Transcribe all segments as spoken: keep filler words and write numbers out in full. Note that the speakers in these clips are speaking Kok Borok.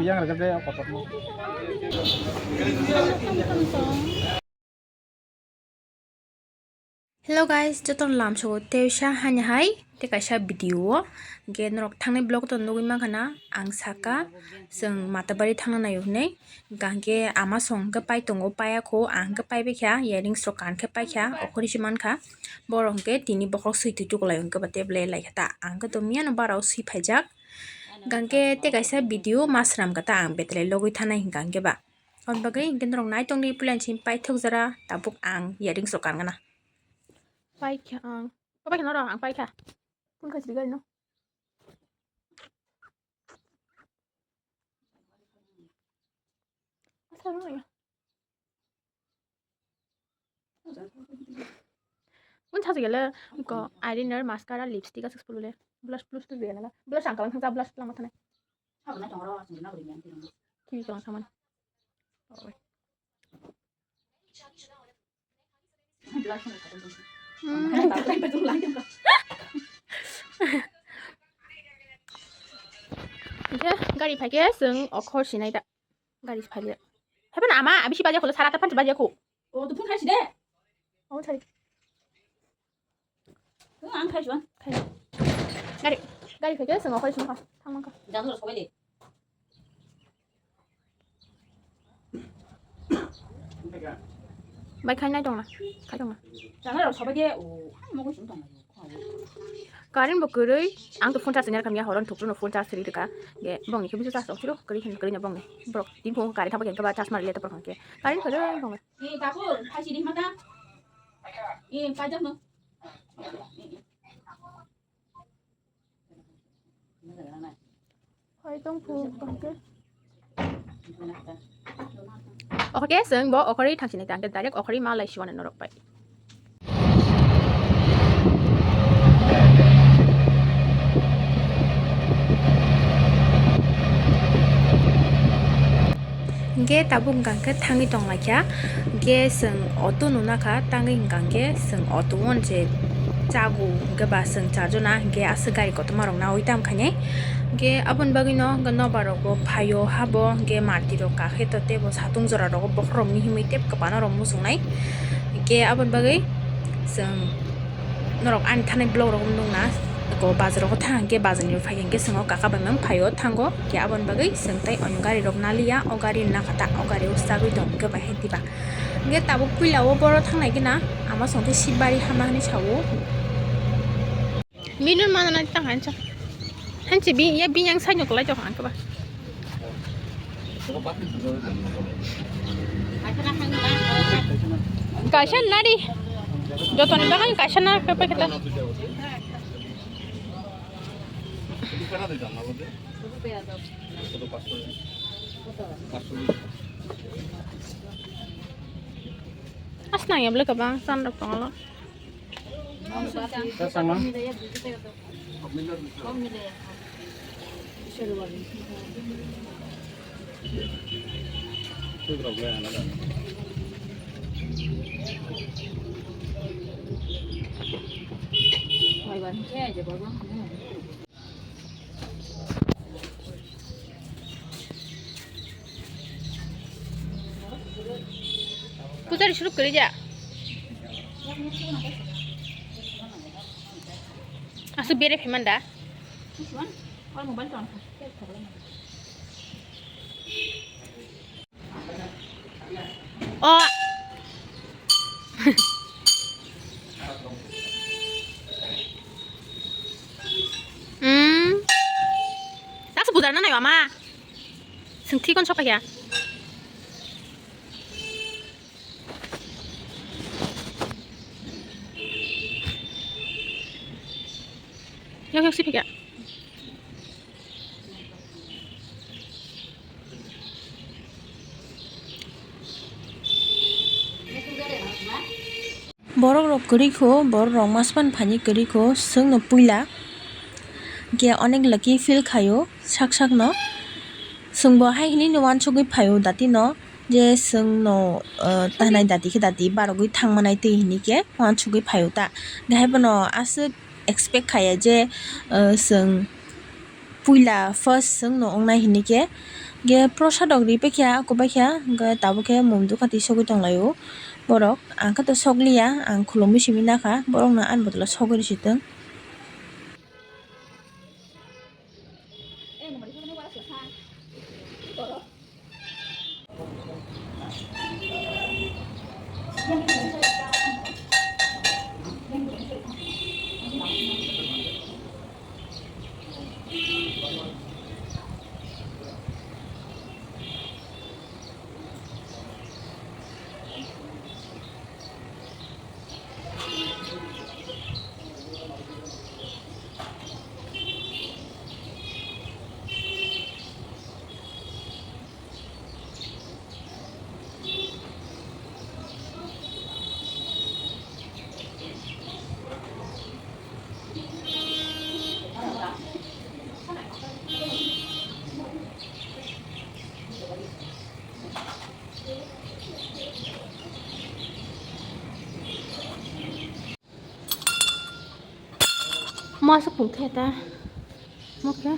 Yang rega de kotor. Hello guys, jotono lamsogo teisa hani hai tei kaisa video o. Hingke norok thangnai vlog to nugui mankha na, ang saka chwng Matabari thangna naio hinui. Hingka hingke ama song hingke pai tongo, paiya kho, ang hingke paibaikha, earrings rok kan khe paikha, okhorni se mankha. Borok hingke tini bokhorok swi twi tukulai hingke ba tei belai laikha ta, ang hingke to miyano barao swi phaijak. Hingka hingke tei kaisa video ma swnamkha ta, ang betrai logoi thanai hingka hingke ba. Aboni bagwi hingke norok nai tongdi, puila ni simi paithok jora tabuk ang earrings rok kan gana. Paikha ang. Paikha norok ang paikha. Phone khai sidi gari no. Asa no ya. Phone charge gele ko eyeliner, mascara, lipstick asuk pulule. Blush, blush tu gele. Blush ang kalang thangsa, blush lang mathanai. Ki kalang thaman. Hingke gari phaikhe chwng okhor sinai da. Gari phaile. Haiphano ama abisi bajakho, sara ta phanch bajakho. O, to phung khai side. O, khai. Ang khai suan. Khai. Gari, gari khai ke swngo khai swngo. Thang mangkha. Jang lo sobai le. Bai khai nai tongna. Khai tongna. Jang lo sobai de o. Ang mo ko sung tongna. Current bo kwrwi. Ang to phone charge ngar kamya horon thukru no phone charge ri rika. Ge bong ni khe bisu charge siro kwrwi hin kwrwi na bong ni. Borok tin phone current thapa ke ba charge mar le to borok ke. Current kwrwi bong. Ni takur khai sidi mata. Ni pajak no. Hai tong phu kangke. Oke, chwng bo okhorwi thangsinai ta, hingke direct okhorwi ma lai siwana norok bai. Hingke tabuk hingka khe thangwi tonglaikha. Hingke chwng auto nunakha, tangwi hingka khe chwng auto o je chago hingke ba chwng charjona hingke aswk gari kotorma rok nawi tam khainai. Hingke aboni bagwino hingke nobar rok bo phaio habo hingke mati rok kakhe to tebo satung jora rogo bokhorok mihimwi tei kwbana rok muchungnai. Hingke aboni bagwi chwng norok ani thanai vlog rok nukna ko bazar rogo thang hingke bazar ni phai hingke chwng o kaka bai mang phaio thango hingke aboni bagwi chwng tei oino gari rok naliya o gari nakha ta o gari o chagwi tong hingke bai hai diba hingke tabuk puila o boro thangnai gina ama song tei sibari hama hinui sao. Minun mana na tang hancha. Hanchi bi ya bi yang sanyo kolai jok ang keba. Kaisa nari. Jotoni bagani kaisa na pepe kita. Asnang ya beli kebang san rok tongalo. Pujari shuru kwrwi ja. Aswk bere phaimani da? O. Hmm. Taksa bujar na nai mama. Sing thikon sok ya. Yok yok sih ya. Borok rok kwrwi kho, borok rok masman phaini kwrwi kho, chwngno puila khe onek lucky feel khaio sak sakno. Chwngbo hai hinwi no uansugwi phaio datino je chwngno, uh, tanai dati khe dati barogwi thangmanai twi hinwi khe uansugwi phaio ta. Haiphano aswk expect khaiya je, uh, chwng puila first chwngno wngnai hinwi khe, Ge prosad rok ri paikha, kubai kha, hwnkhe tabuk khe mum dukha twi sogwi tonglaio borok. Ang khe to sokliya, ang khulumui simi nakha, borok no ani bodol o sogwi rw si tong. Masa pun khe ta. Mo khe.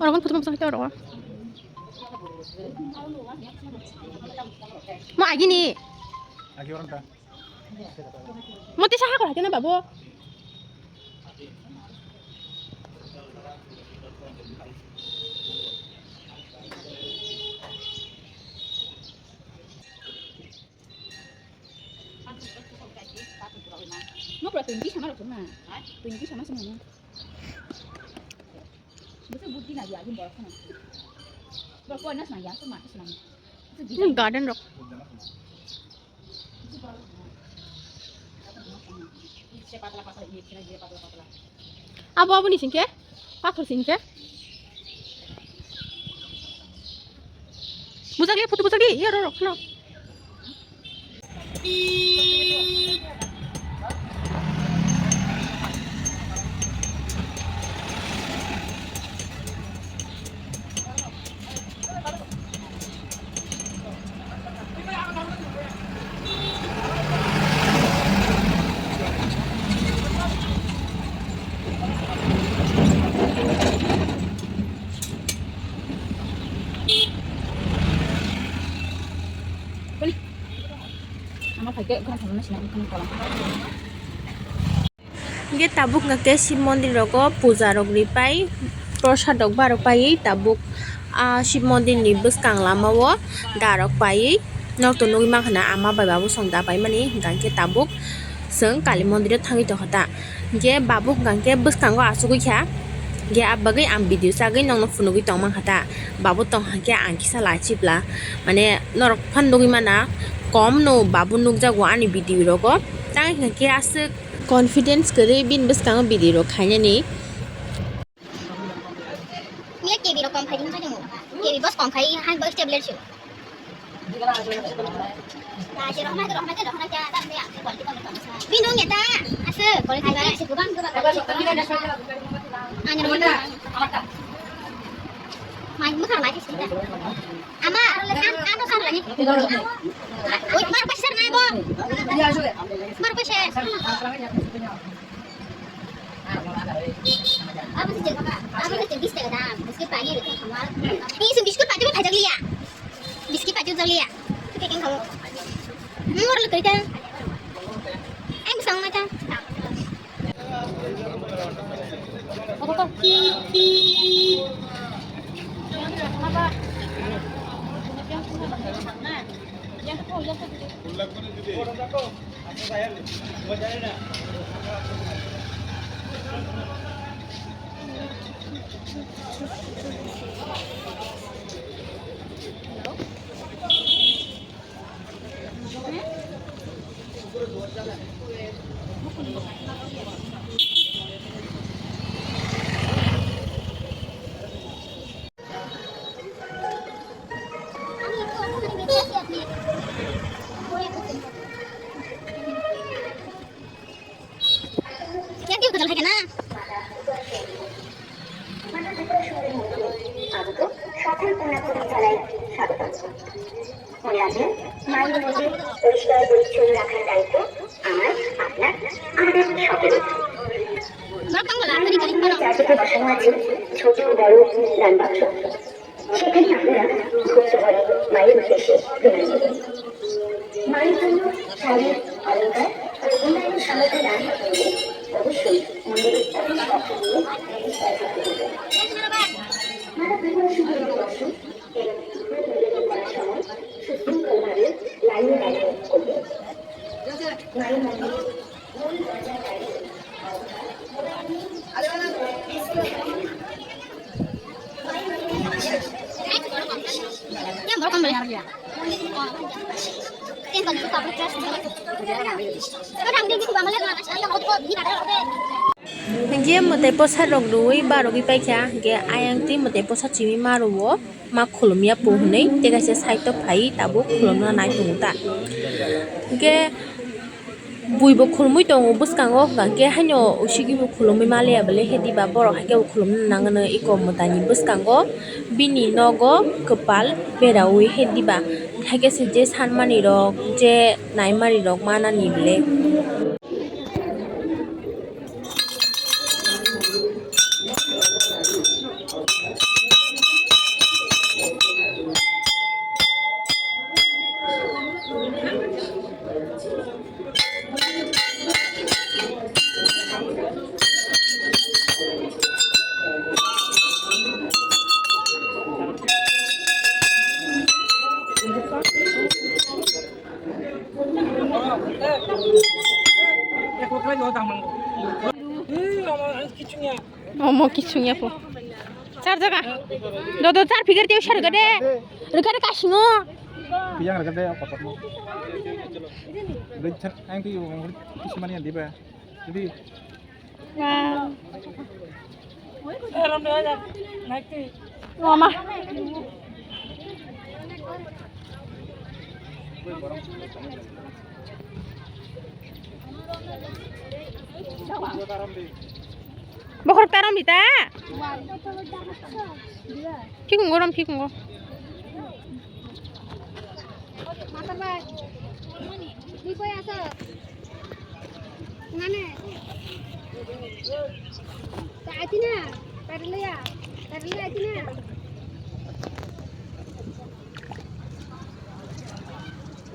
Oro photo masa kita oro. Mo agi ni. Agi orang ta. Mo tisa hakor hake na babu. Mo pura twenty sama rok na. Twenty sama sama. Bisa budi na dia, dia borok na. Borok na sana ya, sama sana. Garden rok. Abo, abo ni singke? Pathor singke? Bujak liya, photo bujak liya, iya, ro, ro, kheno. Ama phaikhe khana thangna sinai khana kolam. Hingke tabuk hingke Shib mondir rogo puja rok ripai, prosad rok barok paiwi tabuk a Shib mondir ni bwskang lama o da rok paiwi norok to nugwi mankha na ama bai babu song da paimani, hingka hingke tabuk chwng Kali mondir o thangwi tongkha ta. Hingke babu hingka hingke bwskango achugwi kha, hingke a bagwi ang video chagwi nokno phunugwi tong mankha ta. Babu tong hingke ang kisa lachibla, mane norok phano nugwi mana kom no babu nukjago ani video rogo, tang hingke aswk. Confidence kwrwi bini bwskango video rok khainani. Miya K B rok kom khai di, khai di. K B bos kom khai, hai bos tablet sio. Bini wngya ta, asa, quality ba. Ani rok mai, mukhar mai thai sita. Ama, am, ano sam lani. Oi, mar pasar nai bo. Mar pasar. Abo se, abo se bis taka dam. Biskit packet rok khamu. Ni sum biskit packet paijak liya. Biskit packet jak liya. Packing khamu. Mor lo koi ta. Ai, bwskango mai ta. জানাই স্বাগতম। মনে রাখবেন, মায়ের মন্দির পরিষ্কার পরিচ্ছন্ন রাখার দায়িত্ব আমার, আপনার, আমাদের সকলের। চারদিকে বসানো আছে ছোট বড় দান বাক্স। সেখানে আপনারা ভক্ত হয়ে মায়ের উদ্দেশ্যে প্রণাম দেবেন। মায়ের জন্য শাড়ি, অলংকার ও অন্যান্য সামগ্রী দান করতে হলে অবশ্যই মন্দিরের অফিস কক্ষে গিয়ে রেজিস্টার করতে হবে। মাতা বিভিন্ন শুভ দিবসে এবং ধূপ নিবেদন করার সময় সুশৃঙ্খলভাবে লাইনে দাঁড়িয়ে করবে। মায়ের মন্দিরে মূল দরজার বাইরে Hingke mwtai bwsarok rwui barogwi paikha, hingke ayang twi mwtai bwsa chimi ma rwo, ma khulumya po hwnwi tei kaisa side o phai tabuk khulumna nai tongo ta. Hingke buibo khulumui tongo bwskango, hwnkhe haino usigwibo khulumui maliya bwle, he diba borok haikhe bo khulumna nangano eko mwtaini bwskango bini nogo kwpal beraui he diba, haikhe se je sanmani rok je naimani rok manani bwle. Omo kichung ya po. Char jaga. Dodo char figure teo sarga de. Rika de kasingo. Piyang rega de kotor mo. Rechak ang ti kisimani andi ba. Jadi. Wow. Mama. Bokhorok tarom di ta? Phikungo rom phikungo. Nane. Ta atina. Tarliya. Tarliya atina.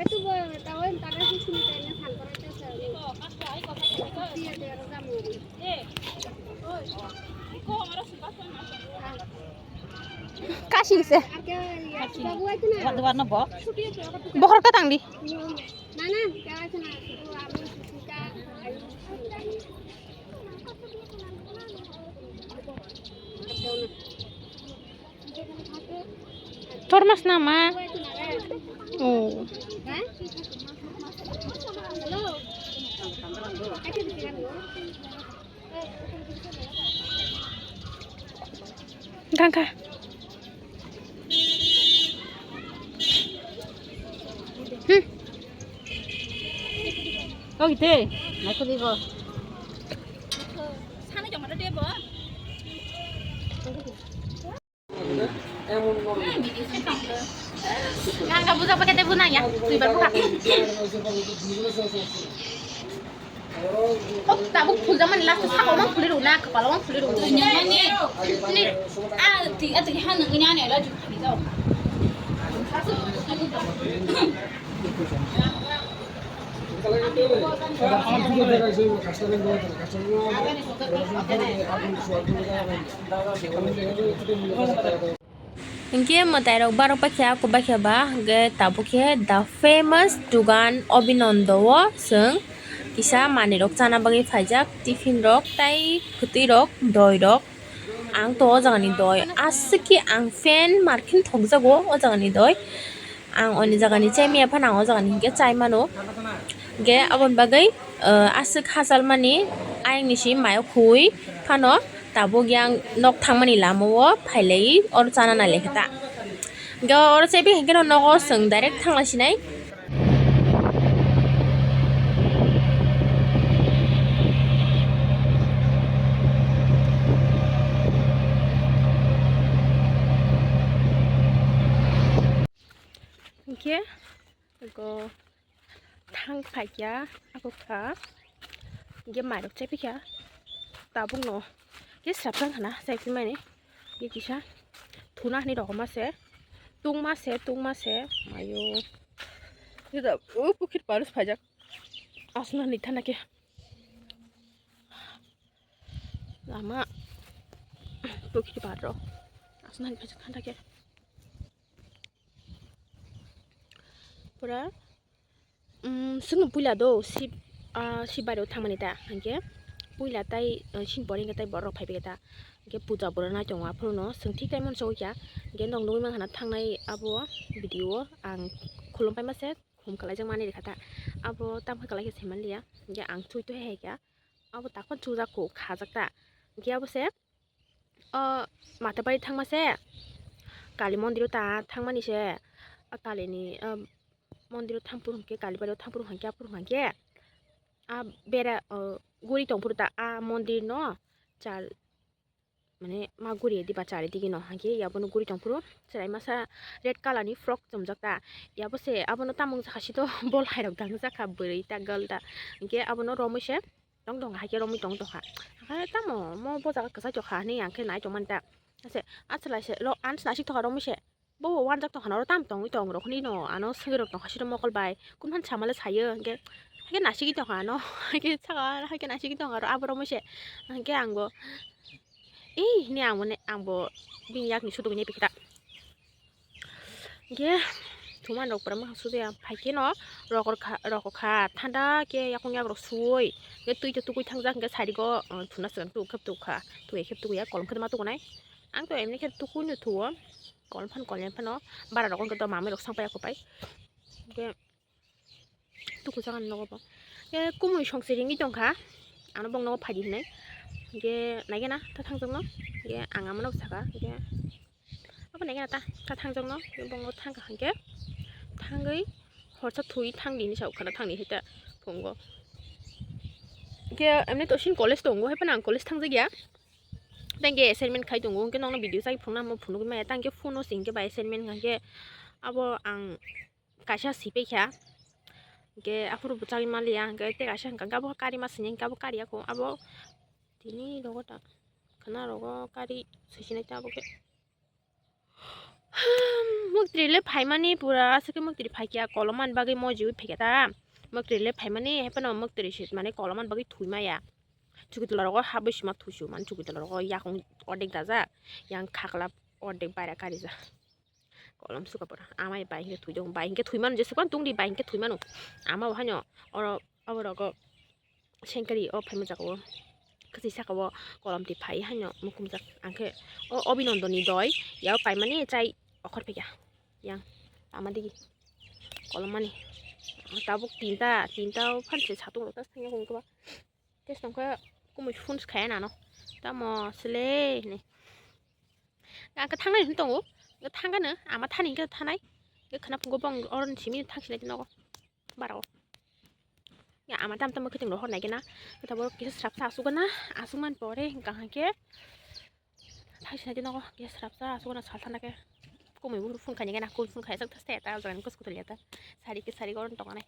Itu bo tawon tarasi sini tanya sangkara tesa. Iya, dia orang kamu. Kasing se. Bokhorok ta tang di. Tormas nama. Oh. Gangka. Hmm. Kau gitu. Naik ke bego. Sana jangan ada dia, Bo. Gangka buja pakai teh bunanya. Tuh, Ibu, buka. Oh, tabuk phuljakmani last o sakao mang phulwi rw na, kwpalo mang phulwi rw. Ni, ah, ti, ah, ti, ha, nang ni ani ala ju phani jao. Hinkhe mwtairok barok paikha, kubaikhaba hinkhe tabukhe the famous dugan Abhinando o chwng kisa manwirok chana bagwi phaijak, tiffin rok tai kwtwirok doirok. Ang to o jagani doi aswk khe ang fan markhe thokjago o jagani doi. Ang oni jagani chai maya phano ang o jagani hinkhe chai mano. Hinkhe aboni bagwi, ah, aswk hachalmani ayangni si mayo khui phano tabuk yang nok thangmani lama o phailai oro chana nai laikha ta. Hinkhe oro chaibi hinkhe no nogo chwng direct thangla sinai. Ye, go thang phaikya, ako kha. Ye mairok chepikya. Tabuk no. Ye srapjang khana, chephimani. Ye kisa. Thuna hini rokoma se. Tungma se, tungma se. Mayo. Ye da, o pukhir parus phaijak. Asna ni thana ke. Lama pukhiri paro. Asna ni phaijak thanda ke. Pura, um, sung puila do, sib, ah, sib bari thangmani ta. Hingke puila tai, ah, sing pore hingke tai borok phai ta. Hingke puja borok nai tongo aphuru no. Sung thik tai mon sogwi kha. Hingke nog nugwi mankha na thangnai abo video ang khulum pai ma se. Hum kalai jak mani rikha ta. Abo tam khe kalai khe saiman liya. Hingke ang thui thui hai kha. Abo takon chujak kho khajak ta. Hingke abo se, o, Matapari thangma se. Kali mondir o ta thangmani se. A Kali ni, o, mondir o thangphuru hingke Kali bari o thangphuru hingke aphuru hingke. A bera, o, guri tongphuru ta a mondir no. Chal, mane ma guri diba chari digi no hingke yabono guri tongphuru chwrai masa red colour ni frock chumjak ta. Yabo se abono tamung jakha sito bol hai rok dang jakha bwrwi ta gal ta. Hingke abono romwi se tong tong hai khe romwi tong tongkha. Hakhe tamo mo bo jaga kwchai tokha hinwi ang khe nai tongmani ta. Ase a chwlai se lo ang se naisik tokha romwi se. Bo wanjak tongkha noro tam tongwi tong rok hinwi no ano swngwi rok tongkha siro mokol bai. Kunu phan samale sayo hingke, haike nasigwi tongkha ano, haike saka haike nasigwi tongkha aro aborok moise. Hingke ang bo, "Ei," hinui ang bo ne, ang bo bini yakni sudugwi nephi khe ta. Hingke thuman rok pura mwkhang sudui ang phaikhe no rokor kha, rokor kha thanda khe yakung yakrok suui. Hingke twi to tukui thangjak hingke side o, uh, thuna swkang tuk khe tuk kha, twi khe tuk ya kolom khe ma tukunai. Ang to emni khe tukui no thuo, kolom phano kolom phano bara rok hingke to mamai rok sang pai ako pai. Hingke tuku jaga ni nogo bo. Hingke kumui songse ringwi tongkha. Ano bong nogo phaidi hinui. Hingke naikhe na ta thangjakno. Hingke ang amano saka. Hingke abo naikhe na ta, ta thangjakno. Hingke bong nogo thangkha hingke. Thangwi horsa thwi thangdi hinui sa ukhana thangdi hinui ta phungo. Hingke emni to sin college tongo. Haiphano ang college thangjakya. Tangke assignment khai tongo. Hingke nokno video sai phunukna mo phunugwi maya. Tangke phone o se hingke bai assignment hingke abo ang kaisa sipikha. Hingke aphuru bwchagwi manliya, hingke tei kaisa hingka khe abo kari ma sini, hingke abo kari ya kho, abo tini rogo ta khana rogo kari swisinai ta abo khe. Muktri le phaimani pura aswk khe muktri phaikya, kolom man bagwi mojiwi phaikya ta. Muktri le phaimani, haiphano muktri se mane kolom man bagwi thwi maya. Chukitwla rogo habwi sima thwisu, mane chukitwla rogo yakung ordek dajak, yang khakla ordek baira karijak. Kolom suka pura. Amai bai hingke thuijak, bai hingke thuimano, jesukwan tungdi bai hingke thuimano. Ama bo haino oro, abo rogo sengkari o phaima jaga o. Kwchwi saka o kolom twi phai haino mukumjak. Angkhe o Abhinandan ni doi, yao paimani chai okhor phikya. Yang ama digi kolom mani. Tabuk tinta, tinta o phan se satung rok ta sengya hwn kwba. Tei tongkhe kumui phone se khaya nano. Tamo sele hinui. Ang khe thangnai hinui tongo. Ang khe thangkha no, ama thani hingkhe thanai. Hingkhe khwna phungo bong oroni simi thangsinai nogo. Barao. Ya ama tam tam khe tongro hor nai khe na. Khe tabuk kisa srapsa asuk na. Asuk man pore hingkha hingkhe. Thangsinai nogo kisa srapsa asuk na sal thana khe. Kumui bo phone khaini khe na, kumui phone khaya sak thaste ta jaga ni kusukutu liya ta. Sari khe sari goron tongo nai.